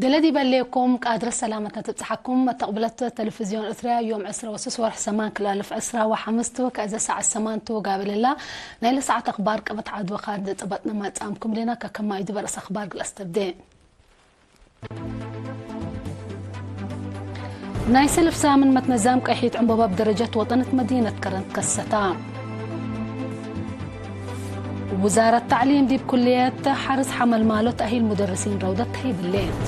ደለዲ በሌኩም ቃድረ ሰላመት ነትብጽሓኩም መተቕብለት ቴሌቪዝዮን ኤርትራ ዮም ዕስራ ወስስ ወርሕ ሰማን ክላልፍ ዕስራ ወሓምስቱ ከእዘ ሰዓት ሰማንቱ ጋብለላ ናይ ለሰዓት ኣኽባር ቀበት ዓድወኻ ዘጸበጥና ማጻምኩም ሌና ከከማይ ዝበርስ ኣኽባር ግለስ ተብዴ። ናይ ሰልፍ ሳምን መትነዛም ቀይሒት ዕንበባ ብደረጃት ወጠነት መዲነት ከረን ከሰታ። ውዛረት ታዕሊም ዲብ ኩልየት ሓርስ ሓመልማሎ ተእሂል ሙደርሲን ረውደት ተሂብሌት።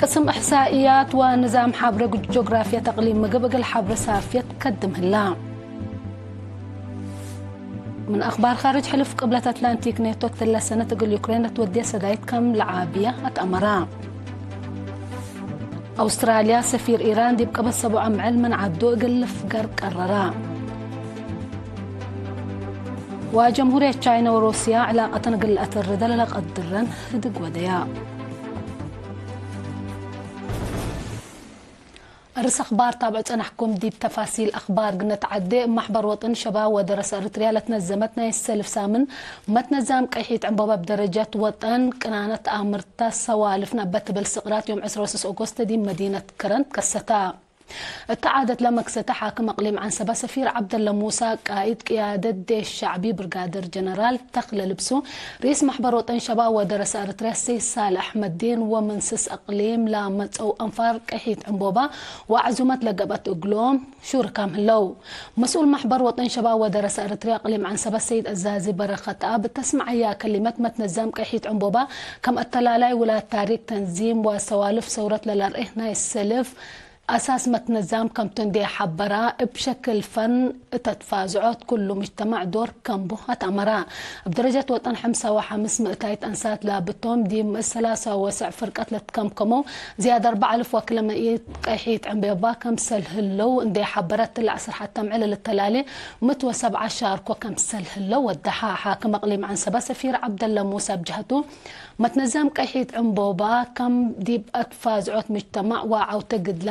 ቅስም እሕሳእያት ወንዛም ሓብረ ጂኦግራፍያ ተቕሊም ምግብ እግል ሓብረ ሳፍየት ከድም ህላ። ምን ኣኽባር ኻርጅ ሕልፍ ቅብለት ኣትላንቲክ ኔቶ ትለ ሰነት እግል ዩክሬን ለትወድየ ሰዳይት ከም ለዓብያ ኣትኣመራ። ኣውስትራልያ ሰፊር ኢራን ዲብ ቀበት ሰቡዕ ኣምዕል ምን ዓዱ እግል ልፍገር ቀረራ። ወጀምሁርየት ቻይና ወሩስያ ዕላቀተን እግል ኣተርደ ለለቀድረን ህድግ ወደያ። ርእስ ኣኽባር ታብዕ ጸናሕኩም ዲብ ተፋሲል ኣኽባር ግነት ዓዴ። ማሕበር ወጠን ሸባብ ወደረሰ ኤርትርያ ለትነዘመት ናይ ሰልፍ ሳምን መትነዛም ቀይሒት ዕንበባ ብደረጃት ወጠን ቅናነት ኣምርታ ሰዋልፍ ናብ በትብል ስቕራት ዮም ዕስራ ወስስ ኦጎስት ዲብ መዲነት ከረን ከሰታ። እታ ዓደት ለመክሰተ ሓክም ኣቕሊም ዓንሰባ ሰፊር ዓብደለ ሙሳ፣ ቃኢድ ቅያደት ዴሽ ሻዕቢ ብርጋደር ጀነራል ተኽለ ልብሱ፣ ርኢስ ማሕበር ወጠን ሸባብ ወደረሰ ኤርትርያ ሰይድ ሳልሕ ኣሕመዲን ወመንስስ ኣቕሊም ላመጸው ኣንፋር ቀሒት ዕንቦባ ወዓዙመት ለገብአት እግሎም ሹርካም ህለው። መስኡል ማሕበር ወጠን ሸባብ ወደረሰ ኤርትርያ ኣቕሊም ዓንሰባ ሰይድ ኣዛዚ በረኸት ኣብ እተስመዓያ ከሊመት መትነዛም ቀሒት ዕንቦባ ከም ኣተላላይ ውላድ ታሪክ ተንዚም ወሰዋልፍ ሰውረት ለለርኤ ናይ ሰልፍ ኣሳስ መትነዛም ከምቱ እንዴ ሓበራ፣ እብ ሸክል ፈን እተትፋዝዖት ኩሉ ምጅተማዕ ዶር ከምቡ ኣትኣመራ። እብ ደረጀት ወጠን ሐምሳ ወሐምስ ምእታይት ኣንሳት ላብቶም፣ ዲም ሰላሳ ወሰዕ ፍርቀት ለትከምከመው ዝያድ ኣርባዓ ኣልፍ ወክለ ምእት ቀይሒት ዕንቤባ ከምሰል ህለው እንዴ ሓበረት፣ ትለ ዓሰርተ ሓምዕል ልተላሌ ምት ወሰብዓ ሻርኮ ከምሰል ህለው ወደሓ። ሓክም ኣቅሊም ዓንሰባ ሰፊር ዓብደላ ሙሳ ብጅህቱ፣ መትነዛም ቀይሒት ዕንቦባ ከም ዲብ ኣትፋዝዖት ምጅተማዕ ወዓውተ ግድላ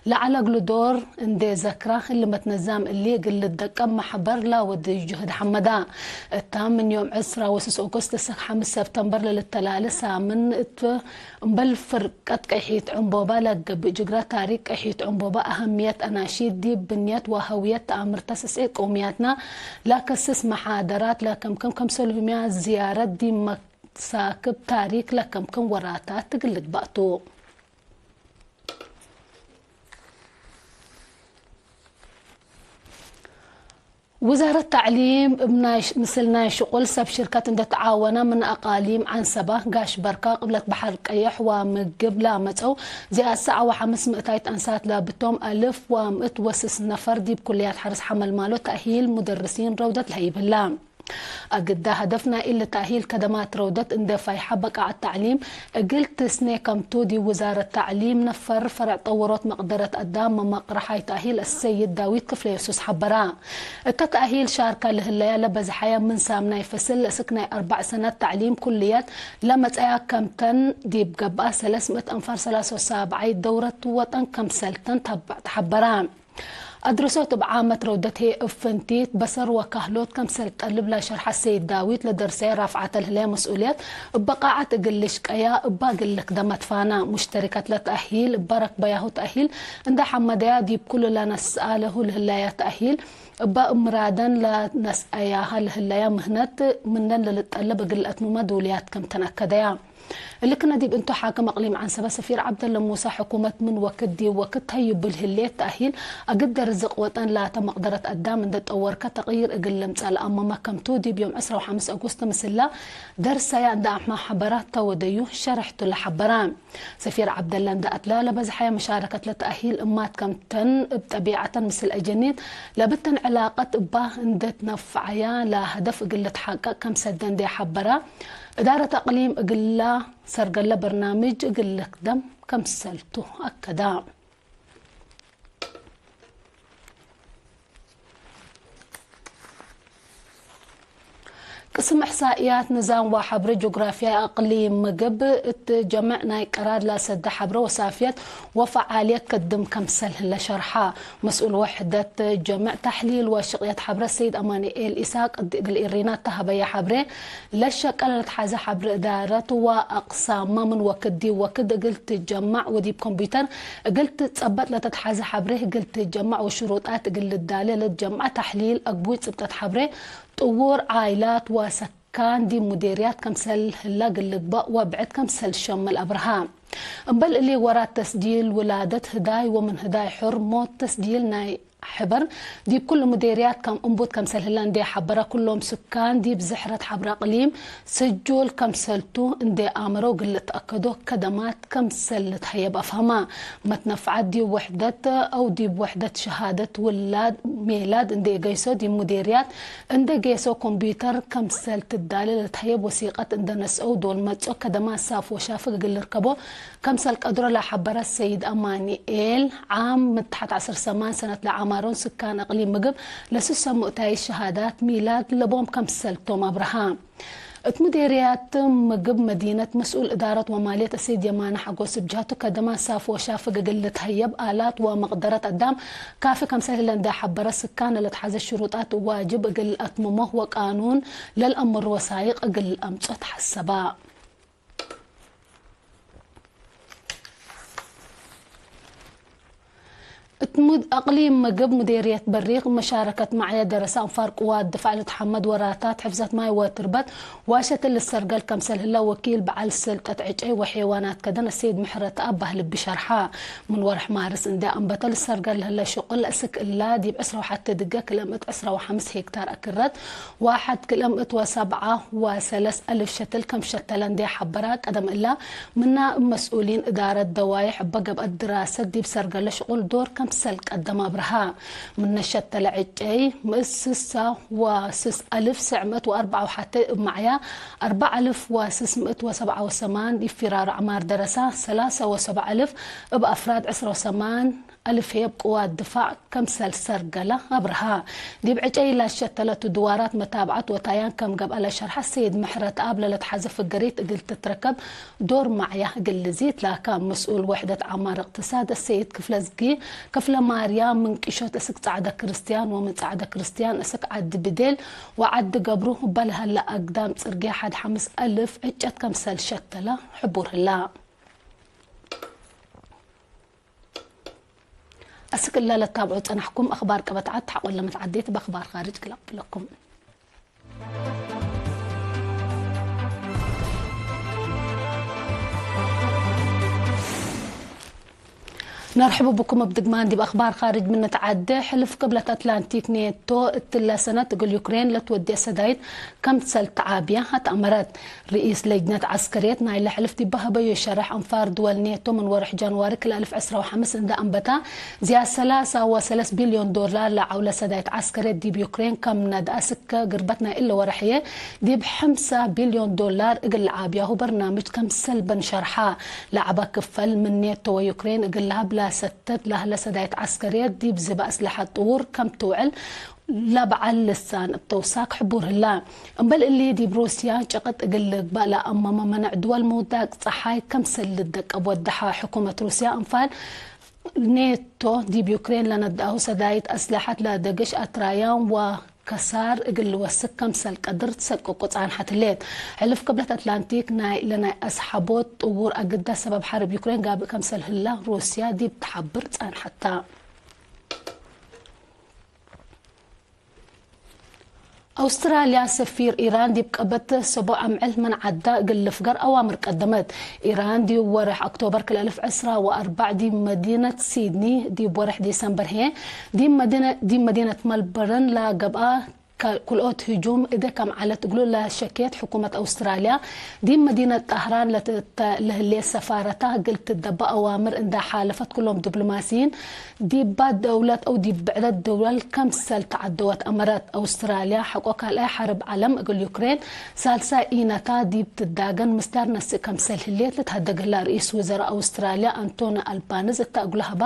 ለዓለ እግል ዶር እንዴ ዘክራ፣ እሊ መትነዛም እሊ እግል ልደቀም ማሕበር ላወዲ ጅህድ ሐመዳ። እታ ምን ዮም ዕስራ ወስስ ኦጎስት እስክ ሐምስ ሰብተምበር ለልተላለ ሳምን እት እምበል ፍርቀት ቀይሒት ዕንቦባ ለገብእ ጅግራ ታሪክ ቀይሒት ዕንቦባ ኣህምየት ኣናሺድ ዲብ ብንየት ወሀውየት ተኣምርተ ስስዔ ቀውምያትና ለከስስ መሓደራት ለከምክም ከምሰልሁምያ ዝያረት ዲብ መ ሳክብ ታሪክ ለከምክም ወራታት ትግል ልግባእ ቱ። ውዛረት ታዕሊም እብ ናይ ሽ-፣ ምስል ናይ ሽቁል ሰብ ሽርከት እንደ ተዓወነ ምን ኣቃሊም ዓንሰባ ጋሽ በርካ ቅብለት በሐር ቀየሕ ወምግብ ላመጸው ዚኣሰ ዓዋ ሐምስ ምእታይት ኣንሳት ላብቶም ኣልፍ ወምእት ወስስ ነፈር ዲብ ኩልያት ሐርስ ሐመልማሎ ተእሂል ሙደርሲን ረውደት ለሀይብላ። ኣግዳ ሀደፍ ናይ እሊ ተእሂል ከደማት ረውደት እንደ ፋይሐ በቃዓት ታዕሊም እግል ትስኔ ከምቱ ዲብ ውዛረት ታዕሊም ነፈር ፈረዕ ጠወሮት መቅደረት ኣዳም መመቅረሓይ ተእሂል ኣሰይድ ዳዊት ክፍለየሱስ ሐበራ። እተ ተእሂል ሻርካ ለህለያ ለበዝሐያ ምን ሳምናይ ፈስል ለእስክ ናይ ኣርባዕ ሰነት ታዕሊም ኩልያት ለመጸያ ከምተን ዲብ ገብኣ ሰለስ ምእት ኣንፋር ሰላሳ ወሳብዓይ ደውረት ወጠን ከምሰልተን ተሐበራ። ኣድረሶት እብ ዓመት ረውደት ህዬ እብ ፍንቲት በሰር ወካህሎት ከምሰል ጠልብ ለሸርሐ ሰይድ ዳዊት፣ ለደርሰየ ራፍዓተ ለህለየ መስኡልየት እበ ቃዓት እግል ልሽቀያ እባ እግል ልክደመት ፋና። ሙሽተሪከት ለተእሂል እባ ረክበያሁ ተእሂል እንደ ሐመደያ ዲብ ኩሉ ለነስኣ ለሁ ለህለያ ተእሂል እባ እምራደን ለነስአያሃ ለህለያ ምህነት ምነን ለልጠለብ እግል ለአትምመ ዱልያት ከምተን ኣከደያ። እሊ ክነ ዲብ እንቱ ሓክም ኣቅሊም ዓንሰበ ሰፊር ዓብደለ ሙሳ፣ ሕኩመት ምን ወክድ ዲብ ወክድ ተዩብል ህሌት ተእሂል ኣግደ ርዝቅ ወጠን ላተ መቅደረት ኣዳም እንደ ጠወርከ ተቅይር እግል ልምጸእ ለኣመመ ከምቱ ዲብ ዮም ዕስራ ወሐምስ ኣጉስት ምስላ ደርሰያ እንደ ኣማሕበራ ተወደዩ ሸርሕቱ ለሐበራ። ሰፊር ዓብደለ እንደ ኣትላ ለበዝሐየ መሻረከት ለተእሂል እማት ከምተን እብ ጠቢዐተን ምስል ኣጀኒት ለብተን ዕላቀት እባ እንደ ትነፍዓያ ለሀደፍ እግል ልትሓቀቅ ከምሰደ እንደ ሐበራ፣ እዳረት ኣቅሊም እግላ ሰርገለ በርናምጅ እግል ልክደም ከምሰልቱ ኣከዳ። ቅስም እሕሳእያት ንዛንዋ ሐብረ ጆግራፊያ ኣቕሊም ምግብ እትጀምዕ ናይ ቀራር ላሰደ ሐብረ ወሳፍየት ወፈዓልየት ከድም ከምሰል ህለ ሸርሓ። መስኡል ወሕደት ጀምዕ ታሕሊል ወሽቕየት ሐብረ ሰይድ ኣማኑኤል ኢሳቅ እግል ኢሪና እተሃበየ ሐብሬ ለሸቀለ ለትሓዘ ሐብረ እዳረት ወኣቕሳማ ምን ወክድ ዲብ ወክድ እግል ትጀማዕ ወዲብ ኮምፒውተር እግል ትጸበጥ ለተትሓዘ ሐብሬ እግል ትጀማዕ ወሽሩጣት እግል ልዳለ ለትጀምዓ ታሕሊል ኣግቡይ ጽብጠት ሐብሬ ጥውር ዓይላት ወሰካን ዲብ ሙዴርያት ከምሰል ህላ ግልግባእ ወብዕድ ከምሰል ሸምል ኣብርሃ። እምበል እሊ ወራት ተስጂል ውላደት ህዳይ ወምን ህዳይ ሑር ሞት ተስጂል ናይ ሕበር ዲብ ኩሉ ሙዴርያት ከም እምቡት ከምሰል ህላ እንዴ ሐበረ ኩሎም ስካን ዲብ ዝሕረት ሐብረ ኣቅሊም ስጁል ከምሰልቱ እንዴ ኣመረው ግል እትኣከዶ ከደማት ከምሰል ልትሀየብ ኣፍሀማ። መትነፍዓት ዲብ ውሕደት ኣው ዲብ ውሕደት ሸሃደት ውላድ ሜላድ እንዴ ገይሶ ዲብ ሙዴርያት እንደ ጌሶ ኮምፒውተር ከምሰል ትዳለ ለትሀየብ ወሲቀት እንደ ነስአው ዶል መጾ ከደማ ሳፍ ወሻፍግ እግል ልርከቦ ከምሰል ቀድሮ ለሐበረ ሰይድ ኣማኒኤል ዓም ምትሓት ዓሰርተ ሰማን ሰነት ለዓማሮን ስካን እቅሊም ምግብ ለስሰ ሙእታይ ሸሃዳት ሚላድ ለቦም ከምሰልቶም ኣብርሃ። እት ሙዴርያት ምግብ መዲነት መስኡል እዳረት ወማልየት እሰይድ የማነ ሓጎስ እብ ጀህቱ ከደማ ሳፍ ወሻፍግ እግል ልትሀየብ ኣላት ወመቅደረት ኣዳም ካፊ ከምሰል ህለ እንደ ሐበረ ስካን ለለትሓዘ ሽሩጣት ዋጅብ እግል ኣትምሞ ወቃኑን ለልአምሩ ወሳይቅ እግል ኣምጾ ተሐሰባ። እት ሙድ ኣቅሊም ምግብ ሙዴርየት በሪቅ መሻረከት ማዕያ ደረሳ ኣንፋር ቅዋት ድፋዕ ልትሐመድ ወራታት ሕፍዘት ማይ ወትርበት ዋሸት ልሰርገል ከምሰል ህላ ወኪል በዓል ሰልጠት ዕጨይ ወሔዋናት ከደን እሰይድ ምሕረት ኣብ ባህል ብሸርሓ። ምን ወርሕ ማርስ እንደ ኣንበተ ልሰርገል ህለ ሽቁል እስክ እላ ዲብ ዕስራ ወሓተ ድገ ክለምእት ዕስራ ወሓምስ ሄክታር ኣክረት ዋሕድ ክለምእት ወሰብዓ ወሰለስ ኣልፍ ሸትል ከም ሸተለ እንደ ሐበራ ቀደም እላ ምና እብ መስኡሊን እዳረት ደዋይሕ እበ ገብአት ድራሰት ዲብ ሰርገለ ሽቁል ዶር ከምሰል ቀደም ኣብርሃ። ምነ ሸተለ ዕጨይ ምእስ ስሳ ወስስ ኣልፍ ስዕ ምእት ወኣርብዓ ወሓተ እብ ማዕያ ኣርብዓ ኣልፍ ወስስ ምእት ወሰብዓ ወሰማን ዲብ ፊራር ኣዕማር ደረሳ ሰላሳ ወሰብዓ ኣልፍ እብ ኣፍራድ ዕስራ ወሰማን ኣልፍ ሄብ ቅዋት ድፋዕ ከምሰል ሰርገለ ኣብርሃ። ዲብ ዕጨይ ላሸተለቱ ድዋራት መታብዓት ወታያን ከም ገብአ ለሸርሐ ሰይድ ምሕረት ኣብ ለለትሓዘ ፍገሪት እግል ትትረከብ ዶር ማዕያ እግል ልዚት ላካ መስኡል ወሕደት ዓማር እቅትሳድ እሰይድ ክፍለዝጊ ክፍለ ማርያ ምን ቂሾት እስክ ጻዕደ ክርስትያን ወምን ጻዕደ ክርስትያን እስክ ዓዲ ብዴል ወዓዲ ገብሩ በልሀለ ኣግዳም ጽርግያ ሐድ ሐምስ ኣልፍ ዕጨት ከምሰል ሸተለ ሕቡር ህላ። ኣስክ እላ ለታብዑ ጸናሕኩም ኣኽባር ቀበትዓት ተሓቆለ መትዓዴት በኣኽባር ኻርጅ ክላብለኩም። ነርሕቡ ብኩም እብ ድግማን ዲብ ኣኽባር ኻርጅ ምን ንትዓደ። ሕልፍ ቅብለት ኣትላንቲክ ኔቶ እትለ ሰነት እግል ዩክሬን ለትወድየ ሰዳይት ከምትሰል ተዓብያ ኣትኣመረት። ርኢስ ለጅነት ዐስከርየት ናይለ ሕልፍ ዲብ በሀበዩ ሸረሕ አንፋር ድወል ኔቶ ምን ወርሕ ጃንዋሪ ክልተ አልፍ ዕስራ ወሐምስ እንደ አንበታ ዝያድ ሰላሳ ወሰለስ ቢልዮን ዶላር ለዐውለ ሰዳይት ዐስከርየት ዲብ ዩክሬን ከም ነድአ ስከ ግርበት ናይ እለ ወርሕ ህዬ ዲብ ሐምሳ ቢልዮን ዶላር እግል ለዓብያሁ በርናምጅ ከምሰል በን ሸርሓ። ለዐበ ክፈል ምን ኔቶ ወዩክሬን እግል ለሀብ ላሰተት ለህለ ሰዳይት ዐስከርየት ዲብ ዝበ አስለሐት ጥውር ከም ትውዕል ለበዓል ልሳን እብ ተውሳክ ሕቡር ህላ። እምበል እሊ ዲብ ሩስያ ጨቅጥ እግል ልግባእ ለአመመ መነዕ ድወል ምውዳቅ ጸሓይ ከምሰል ልደቀብ ወደሐ። ሕኩመት ሩስያ እንፋል ኔቶ ዲብ ዩክሬን ለነድአሁ ሰዳይት አስለሐት ለደገሽ አትራያን ወከሳር እግል ልወስክ ከምሰል ቀድር ትሰቅቁ ጻንሐት ህሌት። ሕልፍ ቅብለት አትላንቲክ ናይ ለናይ አስሓቦት ጥውር አግዳ ሰበብ ሐርብ ዩክሬን ጋብእ ከምሰል ህላ ሩስያ ዲብ ተሓብር ጻንሐታ። ኣውስትራልያ ሰፊር ኢራን ዲብ ቀበት ሰቦ ኣምዕል መን ዓዳ እግል ልፍገር ኣዋምር ቀደመት። ኢራን ዲብ ወርሕ ኦክቶበር ክልተ አልፍ ዕስራ ወአርባዕ ዲብ መዲነት ሲድኒ፣ ዲብ ወርሕ ዲሰምበር ህዬ ዲብ መዲነ-፣ ዲብ መዲነት መልበርን ለገብአ ከ-፣ ክልኦት ህጁም እደ ከም ዓለት እግሉ ለሸክየት ሕኩመት ኣውስትራልያ፣ ዲብ መዲነት ጣህራን ለትተ-፣ ለህሌት ሰፋረታ እግል ትደበ ኣዋምር እንዳ ሓለፈት ኩሎም ዲፕሎማሲይን ዲባ ደውለት አው ዲብ ብዕደት ደውለል ከምሰል ተዓደወት ኣመረት። ኣውስትራልያ ሐቆ ካልኣይ ሐርብ ዓለም እግል ዩክሬን ሳልሳይ ኢነታ ዲብ ትዳገን ምስዳር ነስእ ከምሰል ህሌት ልትሀደግ ህላ። ርኢስ ውዘራ ኣውስትራልያ ኣንቶኒ ኣልባንዝ እታ እግሉ ሀባ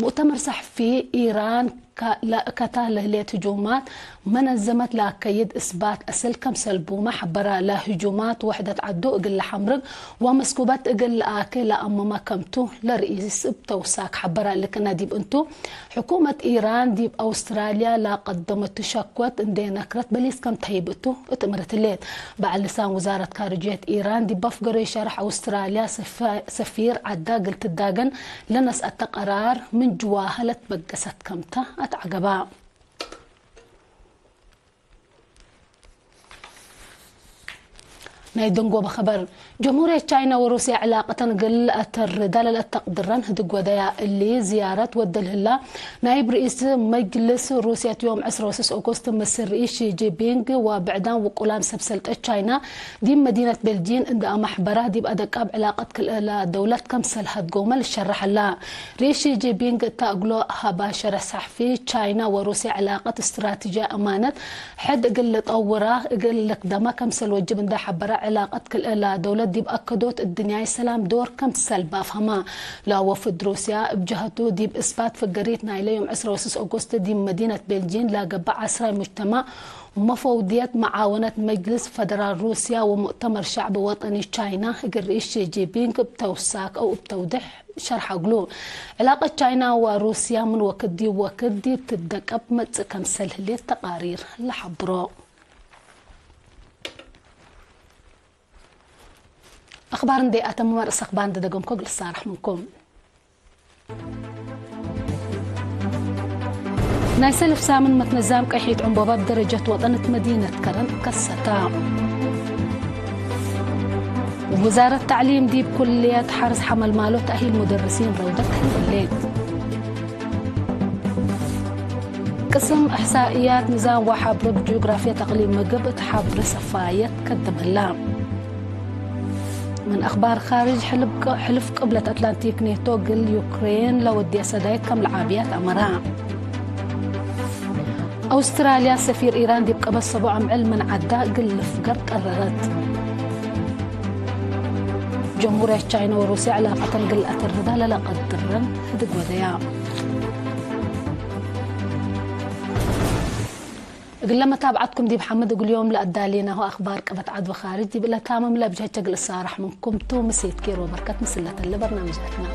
ሙእተመር ሰሕፊ ኢራን ካ-፣ ላእከታ ለህሌት ህጁማት መነዘመት ላከይድ እስባት እስል ከምሰል ቡመ ሐበራ። ላህጁማት ወሕደት ዐዱ እግል ለሐምርግ ወመስኩበት እግል ለአኬ ለአመመ ከምቱ ለርኢስ እብ ተውሳክ ሐበራ። ልክነ ዲብ እንቱ፣ ሕኩመት ኢራን ዲብ አውስትራልያ ላቀደመቱ ሸክወት እንዴ ነክረት በሊስ ከም ተህይብ እቱ እት እምርት ሌት። በዐል ልሳን ውዛረት ካርጅየት ኢራን ዲብ አፍገሮይ ሸርሕ አውስትራልያ ሰፈ-፣ ሰፊር ዐዳ እግል ትዳገን ለነስአተ ቀራር ምን ጅዋሀ ለትበገሰት ከምተ አትዐገባ። ናይ ደንጎበ ኸበር። ጀምሁርየት ቻይና ወሩስያ ዕላቀተን እግል አተርዳ ለለአተቅድረን ህድግ ወደያ። እሊ ዝያረት ወደ ልህላ ናይብ ርኢስ መጅልስ ሩስያ ዮም ዕስራ ወሰስ ኦጎስት ምስል ርኢስ ሺ ጂንፒንግ ወብዕዳን ውቁላም ሰብ ሰልጠት ቻይና ዲብ መዲነት ቤልጂን እንደ አማሕበራ ዲብ አደቃብ ዕላቀት ክልኤላ ደውለት ከምሰል ሀድጎመ ልሸረሐላ። ርኢስ ሺ ጂንፒንግ እታ እግሎ ሀባ ሸረሕ ሰሕፊ ቻይና ወሩስያ ዕላቀት እስትራቴጂ አማነት ሕድ እግል ልጠውራ እግል ልክደማ ከምሰል ወጅብ እንደ ሐበራ፣ ዕላቀት ክልኤላ ደውለት ዲብ አከዶት እድንያይ ሰላም ዶር ከምሰል ባፍሀማ። ለወፍድ ሩስያ እብ ጀሀቱ ዲብ እስባት ፍገሪት ናይለ ዮም ዕስራ ወሰስ ኦጎስት ዲብ መዲነት ቤልጂን ለገብአ ዐስራይ ሙጅተማዕ መፈውድየት መዓወነት መጅልስ ፈደራል ሩስያ ወሙእተመር ሸዕብ ወጠኒ ቻይና እግል ርኢስ ሺ ጂንፒንግ እብ ተውሳክ አው እብ ተውድሕ ሸርሐ እግሉ። ዕላቀት ቻይና ወሩስያ ምን ወክድ ዲብ ወክድ ዲብ ትደቀብ መጽእ ከምሰል ህሌት ተቃሪር ለሐብሮ። አኽባር እንዴ አተምመ ርእሰ አኽባር እንደ ደገምኮ እግል እሳረሕ ምንኩም። ናይ ሰልፍ ሳምን መትነዛም ቀይሒት ዕንቦባ ብደረጀት ወጠን እት መዲነት ከረን ከሰታ። ውዛረት ተዕሊም ዲብ ኩልየት ሐርስ ሐመልማሎ ተእሂል ሙደርሲን ረውደት ተህይበሌት። ቅስም እሕሳእያት ሚዛን ወሓብረ ብጂኦግራፍየት አቅሊም ምግብ እት ሓብረ ሰፋየት ከድመላ። ምን አኽባር ኻርጅ፣ ሕልፍ ቅ-፣ ሕልፍ ቅብለት አትላንቲክ ኔቶ እግል ዩክሬን ለወድየ ሰዳይት ከም ለዓብያት አመራ። አውስትራልያ ሰፊር ኢራን ዲብ ቀበት ሰቡዕ አምዕል ምን ዐዳ እግል ልፍገር ቀረረት። ጀምሁርየት ቻይና ወሩስያ ዕላቀተን እግል አተርዳ ለለቀድረን ህድግ ወደያ። እግለ መታብዓትኩም ዲብ ሓምድ እግል ዮም ለአዳሌናሁ አኽባር ቀበት ዐድ ወኻርጅ ዲብ ለታምም ለብጀቸ እግል እሳረሕ ምንኩም ቱ ምሴት ኬሮ በርከት ምስለተለ በርናምጃትና።